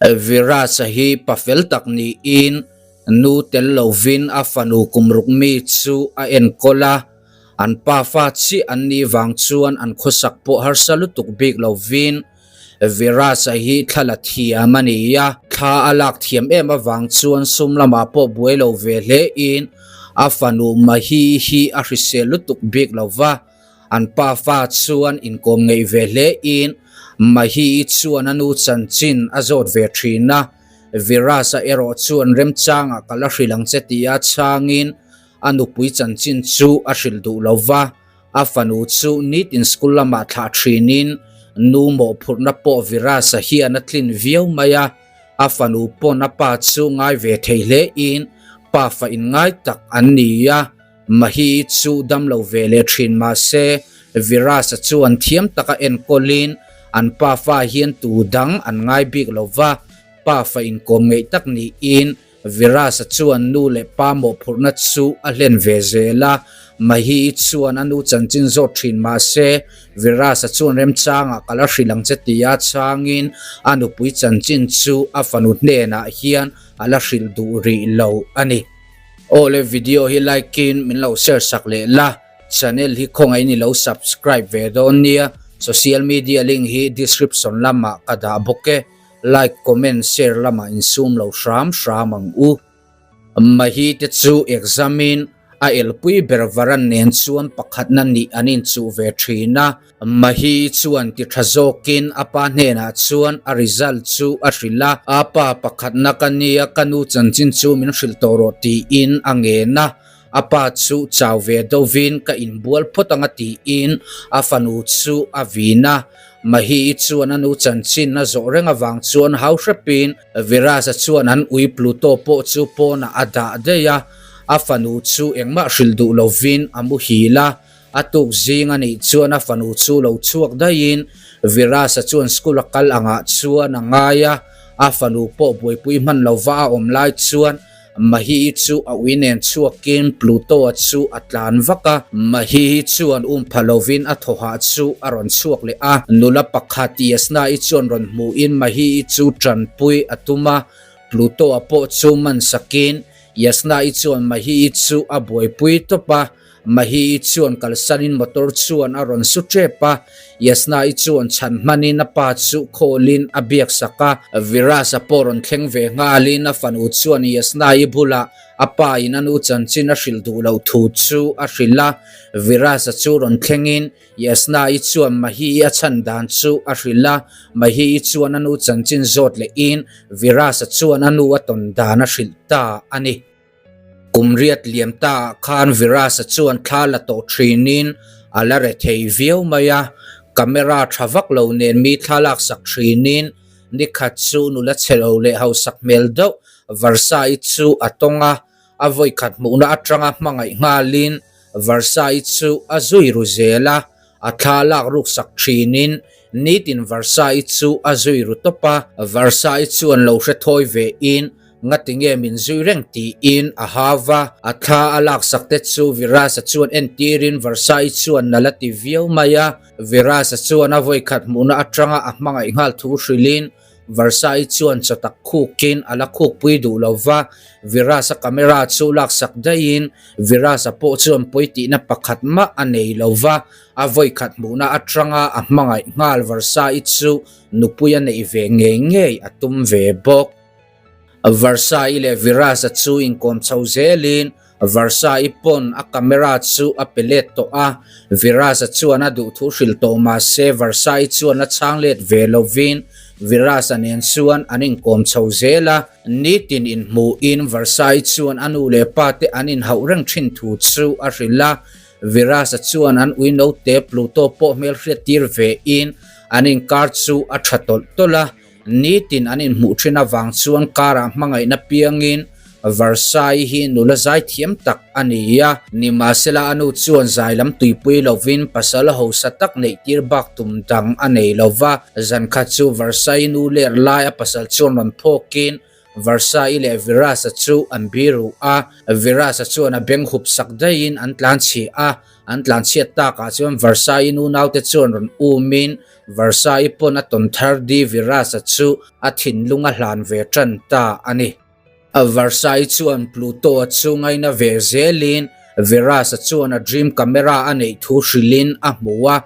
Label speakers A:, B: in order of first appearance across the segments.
A: Viraj-a hi pa fel tak niin nu tel lovin a fanu kum ruk mi chu a enkawl a, an pa fa chiah an nih vang chuan an khawsak pawh harsa lutuk bik lovin Viraj-a hi thla la thiam a ni a, thla a lak thiam em avang chuan sum lamah pawh buai lo ve hlein a fanu Mahi hi a hrisel lutuk bik lova. An pa fa chuan inkawm ngeih ve hle in Mahi chuan a nu chanchin a zawt ve thin a, Viraj-a erawh chuan remchangah ka la hrilh ang che tia chhangin a nupui chanchin chu a hrilh duh lo va, a fanu chu nitin school lamah thlah thinin nu mawhphurhna pawh Viraj-a hian a tlin viau mai a, a fanu pawn a pa chu ngai ve thei hle in pa fa inngai tak an ni a. Mahi chu dam lo ve leh thin mahse Viraj-a chu an thiam taka enkawlin an pafa hian tu dang an ngai bik lo va, pafa inkawm ngeih tak niin Viraj-a chuan nu leh pa mawhphurhna chu a hlen ve zel a. Mahi chuan a nu chanchin zawt thin mahse Viraj-a chuan remchangah ka la hrilh ang che tia chhangin a nupui chanchin chu a fanu hnenah hian a la hrilh duh rih lo a ni. Aw le video hi like in min lo share sak leh la, channel hi khawngaih in i lo subscribe ve dawn nia, social media link hi description lamah ka dah bawk e, like comment share lamah insum lo hram hram ang u. Mahi te chu exam in a elpui ber varan nen chuan pakhatna nih an inchuh ve thin a, Mahi chuan ti tha zawkin a pa hnenah chuan a result chu a hrilh a, a pa pakhatna ka nia ka nu chanchin chu min hrilh tawh rawh tiin a ngen a, a pa chu chau ve deuhvin ka inbual phawt anga tiin a fanu chu a vin a, Mahi chuan a nu chanchin a zawh reng avang chuan hau hrepin Viraj-a chuan an ui Pluto pawh chu pawnah a dah daih a, a fanu chu engmah hrilh duh lovin a muhil a. A tuk zing a nih chuan a fanu chu lo chhuak daihin Viraj-a chuan school a kal angah chuan a ngai a, a fanu pawh buaipui hman lova a awm lai chuan Mahi-i chu a ui nen chhuakin Pluto-a chu a tlan vak a. Mahi-i chuan um pha lovin a thawhah chu a rawn chhuak leh a, nula pakhat Yasna-i chuan rawn hmuhin Mahi-i chu tanpui a tum a, Pluto-a pawh chu man sakin Yasna-i chuan Mahi-i chu a buaipui tawp a. Mahi-i chuan kalsanin motor chuan a rawn su tep a, Yasna-i chuan chhan hmanin a pa chu khawlin a biak sak a. Viraj-a pawh rawn thleng ve nghalin a fanu chuan Yasna-i bulah a pa in a nu chanchin a hrilh duh loh thu chu a hrilh a. Viraj-a chu rawn thlengin Yasna-i chuan Mahi-i a chhan dan chu a hrilh a, Mahi-i chuan a nu chanchin zawt lehin Viraj-a chuan a nu a tawn dan a hrilh ta a ni. Kum riat liam ta ah khan Viraj-a chuan thla la tawh thinin a la re thei viau mai a, camera tha vak lo nen mi thla laksak thinin nikhat chu nula chhe lo leh hausak hmel deuh Varsai chu a tawng a, a vawikhat hmuhna atanga hmangaih nghalin Varsai chu a zui ru zel a, a thla lak ruksak thinin nitin Varsai chu a zui ru tawp a, Varsai chuan lo hre thawi ve in Ngatinge min zui reng tiin a hau va, a thla a laksak te chu Viraj-a chuan entirin Varsai chuan nal a ti viau mai a. Viraj-a chuan a vawikhat hmuhna atanga a hmangaih nghal thu hrilhin Varsai chuan chaw tak khukin a la khukpui duh lo va, Viraj-a camera chu laksak daihin Viraj-a pawh chuan pawi tihna pakhat mah a nei lo va, a vawikhat hmuhna atanga a hmangaih nghal Varsai chu nupui a neih ve ngei ngei a tum ve bawk. Varsai leh Viraj-a chu inkawm chho zelin Varsai pawn a camera chu a pe let tawh a, Viraj-a chuan a duhthu hrilh tawh mahse Varsai chuan a chhang let ve lovin Viraj-a nen chuan an inkawm chho zel a, nitin inhmuhin Varsai chuan a nu leh pa te an inhauh reng thin thu chu a hrilh a, Viraj-a chuan an ui note Pluto pawh hmelhriat tir vein an inkar chu a tha tawlh tawlh a. Nitin an inhmuh thin avang chuan karah hmangaihna piangin Varsai hi nula zai thiam tak a ni a. Nimahsela a nu chuan zai lam tuipui lovin pasal hausa tak neih tir bak tum dang a nei lo va. Zan khat chu Varsai nu ler lai a pasal chuan rawn phawkin Varsai leh Virasa chu an biru a. Virasa chuan a beng hup sak daihin an tlan chhi a. An tlanchhiat takah chuan Versailles unaute chuan rawn umin Versailles pawn a tawn thar di Virasa chu a thinlung a hlan ve tan ta a ni. Versailles chuan Pluto-a chu ngaina ve zelin Virasa chuan a dream camera a neih thu hrilhin a hmu a.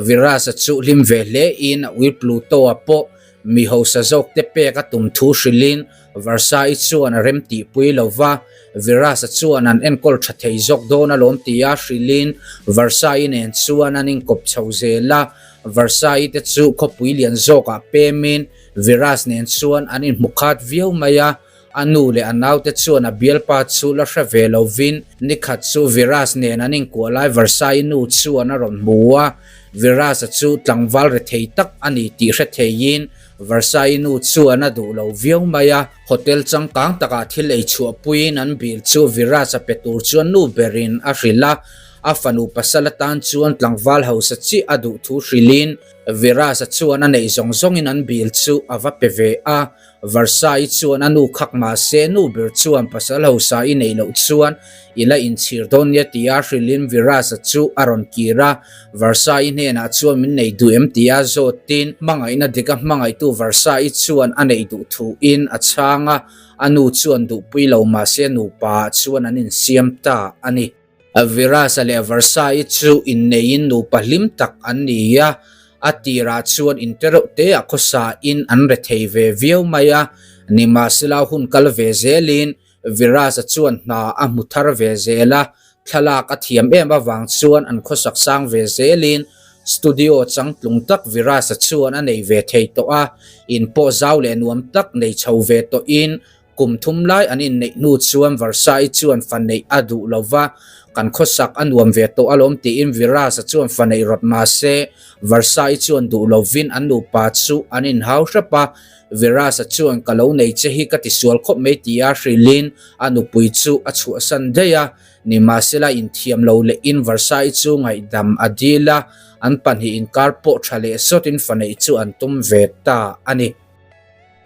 A: Virasa chu hlim ve hlein a ui Pluto-a pawh Mi hausa zawkte pek a tum thu hrilhin Versailles chuan a rem tihpui lo va, Virasa chuan an enkawl tha thei zawk dawn alawm tia hrilhin Versailles nen chuan an inkawp chho zel a. Versailles te chu khawpui lian zawkah pemin Viras nen chuan an inhmu khat viau mai a. A nu leh a naute chuan a bialpa chu la hre ve lovin nikhat chu Viras nen an inkuah lai Versailles nu chuan a rawn hmu a. Viras-a chu tlangval rethei tak a ni tih hre theiin Versailles nu chuan a duh lo viau mai a. Hotel changkang takah thil ei chhuahpuiin an bill chu Viras-a pe tur chuan nu berin a hrilh a. A fanu pasal atan chuan tlangval hausa chiah a duh thu hrilhin Viras-a chuan a neih zawng zawngin an bill chu a va pe ve a. Versailles chuan a nu khak mah se nu ber chuan pasal hausa i neih loh chuan i la inchhir dawn nia tia hrilhin Virasa chu a rawn kir a. Versailles hnenah chuan min nei duh em tia zawtin hmangaihna dika hmangaihtu Versailles chuan a neih duh thuin a chhang a, a nu chuan duhpui lo mah se nupa ah chuan an insiam ta a ni. Virasa leh Versailles chu inneiin nupa hlim tak an ni a, a tirah chuan intereuh te a khawsa in an rethei ve viau mai a, nimahsela hun kal ve zelin Virasa chuan hna a hmu thar ve zel a, thlalak a thiam em avang chuan an khawsak sang ve zelin studio changtlung tak Virasa chuan a nei ve thei tawh a, in pawh zau leh nuam tak nei chho ve tawhin Kum thum lai an inneih hnu chuan Versailles chuan fa neih a duh lo va, kan khawsak a nuam ve tawh alawm tiin Virasa chuan fa neih rawt mah se, Versailles chuan duh lovin an nupa chu an inhau hrep a. Virasa chuan ka lo nei che hi ka tisual khawp mai tia hrilhin a nupui chu a chhuahsan daih a. Nimahsela inthiam lo lehin Versailles chu ngaihdam a dil a, an pahnih inkar pawh tha leh sawtin fa neih chu an tum ve ta a ni.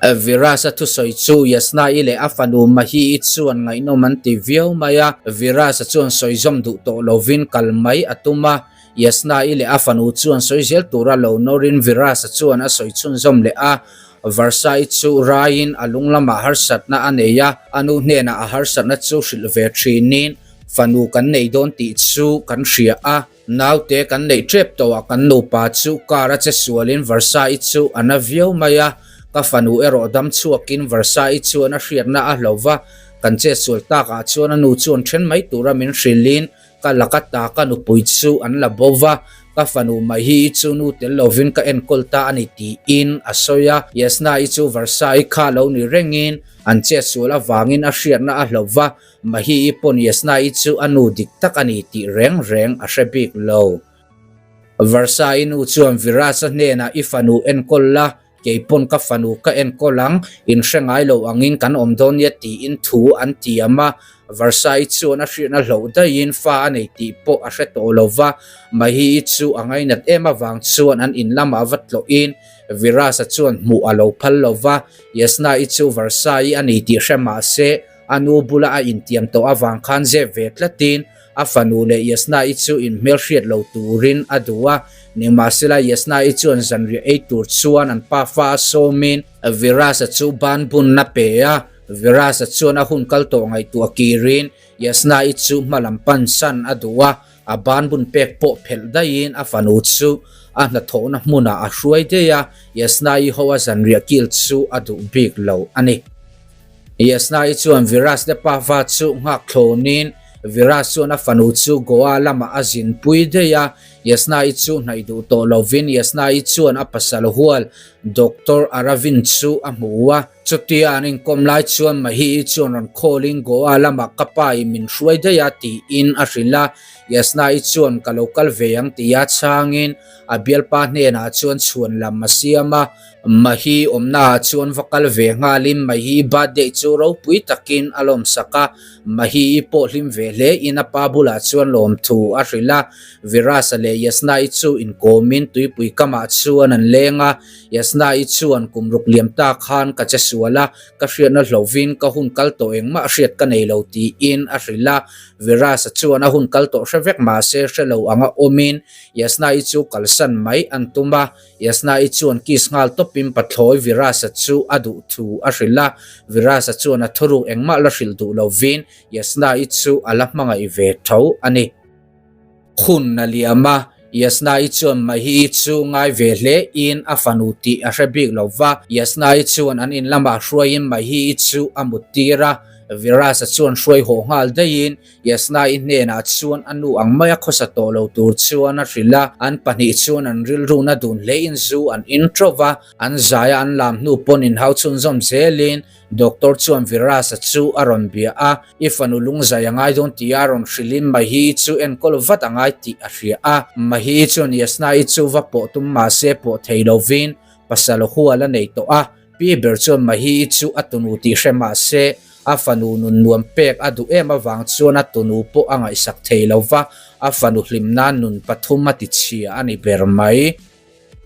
A: Viraj-a thusawi chu Yasna-i leh a fanu Mahi-i chuan ngaihnawm an ti viau mai a. Viraj-a chuan sawi zawm duh tawh lovin kal mai a tum a. Yasna-i leh a fanu chuan sawi zel tura lo nawrin Viraj-a chuan a sawi chhunzawm leh a. Varsha-i chu raiin a lung lamah harsatna a nei a, a nu hnenah a harsatna chu hrilh ve thinin fanu kan nei dawn tih chu kan hria a. Naute kan neih tep tawh a kan nupa chu car a che sualin Versailles chu a na viau mai a, ka fanu erawh dam chhuakin Versailles chuan a hriatna a hlo va, kan che sual takah chuan a nu chuan then mai tura min hrilhin ka laka ta ka nupui chu an la bo va, ka fanu mai hi chu nu tel lovin ka enkawl ta a ni tiin a sawi a, Yasna-i chu Versailles kha lo ni rengin an che sual avangin a hriatna a hlo va, Mahi i pawn Yasna-i chu a nu dik tak a ni tih reng reng a hre bik lo. Varsha-i nu chuan Viraj-a hnenah i fanu enkawl la, kei pawn ka fanu ka enkawl ang, in hre ngai lo angin kan awm dawn nia tiin thu an tiam a. Varsha-i chuan a hriatna hloh daihin fa a nei tih pawh a hre tawh lo va, Mahi-i chu a ngainat em avang chuan an in lamah va tlawhin Viraj-a chuan hmuh a lo phal lo va, Yasna-i chu Varsha-i a ni tih hre mah se, A nu bula a intiam tawh avang khan zep ve tlatin a fanu leh Yasna-i chu inhmelhriat lo turin a duh a. Nimahsela Yasna-i chuan zanriah ei tur chuan an pafa a sawmin Viraj-a chu ban bunna pe a. Viraj-a chuan a hun kal tawh ngaihtuah kirin Yasna-i chu hmalam pansan a duh a. A ban bun pek pawh phelh daihin a fanu chu a hnathawhna hmunah a hruai daih a, Yasna-i ho a zanriah kil chu a duh bik lo a ni. Yasna-i chuan Viraj te pafa chu nghak thlawnin Viraj chuan a fanu chu Goa lamah a zinpui daih a, Yasna-i chu hnaih duh tawh lovin Yasna-i chuan a pasal hual Doctor Aravind chu a hmu a. Chutia an inkawm lai chuan Mahi-i chuan rawn call-in Goa lamah ka pa in min hruai daih a tiin a hrilh a, Yasna-i chuan ka lo kal ve ang tia chhangin a bialpa hnenah chuan chhuan lam a siam a, Mahi awmnaah chuan va kal ve nghalin Mahi birthday chu ropui takin a lawmsak a, Mahi-i pawh hlim ve hle in a pa bulah chuan lawmthu a hrilh a, Virasa leh. leh Yasna-i chu inkawmin tuipui kamah chuan an leng a. Yasna-i chuan kum ruk liam ta khan ka che sual a, ka hriatna hlovin ka hun kal tawh engmah hriat ka nei lo tiin a hrilh a. Viras-a chuan a hun kal tawh hre vek mahse hre lo anga awmin Yasna-i chu kalsan mai an tum a. Yasna-i chuan kiss nghal tawpin pathlawi Viras-a chu a duh thu a hrilh a. Viras-a chuan a thuruk engmah la hrilh duh lovin Yasna-i chu a la hmangaih ve tho a ni. Hun a liam a, Yasna-i chuan Mahi-i chu ngai ve hle in a fanu tih a hre bik lo va. Yasna-i chuan an in lamah hruaiin Mahi-i chu a mut tir a, Viras-a chuan hruai haw nghal daihin Yasna-i hnenah chuan a nu ang maia khawsa tawh lo tur chuan a hrilh a. An pahnih chuan an rilruna dun hlein zu an in ṭo va, an zaia an lam hnu pawn inhau chhunzawm zelin Doctor chuan Virasa chu a rawn bia a, I fanu lungzai a ngai dawn tia a rawn hrilhin Mahi chu enkawl vat a ngai tih a hria a. Mahi chuan Yasna-i chu va pawh tum mahse pawh thei lovin pasal hual a nei tawh a. Pi ber chuan Mahi chu a tunu tih hre mahse a fanu nun nuam pek a duh em avang chuan a tunu pawh a ngaihsak thei lova, a fanu hlim nan nun pathum a ti chhia a ni ber mai.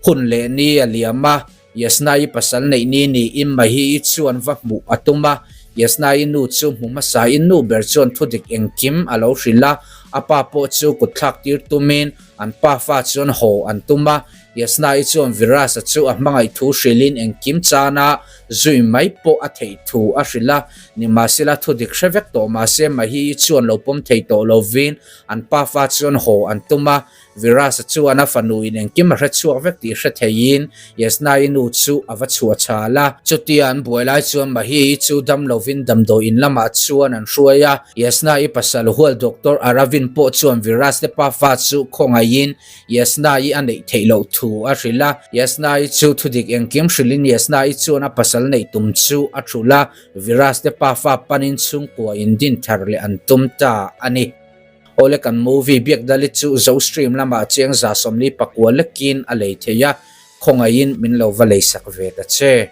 A: Hun leh ni a liam a, Yasna-i pasal neih ni niin Mahi-i chuan va hmuh a tum a. Yasna-i nu chu hmu hmasain nu ber chuan thudik engkim a lo hrilh a, a pa pawh chu kutthlak tir tumin an pafa chuan haw an tum a. Yasna-i chuan Viras-a chu a hmangaih thu hrilhin engkim chana zui mai pawh a theih thu a hrilh a. Nimahsela thudik hre vek tawh mahse Mahi-i chuan lo pawm thei tawh lovin an pafa chuan haw an tum a. Virasa chuan a fanu in engkim a hre chhuak vek tih hre theiin Yasna-i nu chu a va chhuah chhal a. Chutia an buai lai chuan Mahi-i chu dam lovin damdawi in lamah chuan an hruai a. Yasna-i pasal hual Doctor Aravin pawh chuan Viras te pafa chu khawngaihin Yasna-i a neih theih loh thu a hrilh a. Yasna-i chu thudik engkim hrilhin Yasna-i chuan a pasal neih tum chu a thulh a. Viras te pafa panin chhungkua in din thar leh an tum ta a ni. Awle kan movie biak dalit chu zo stream lamah chiang 149 lekin a lei thei a, khawngaihin min lo va leisak ve ta che.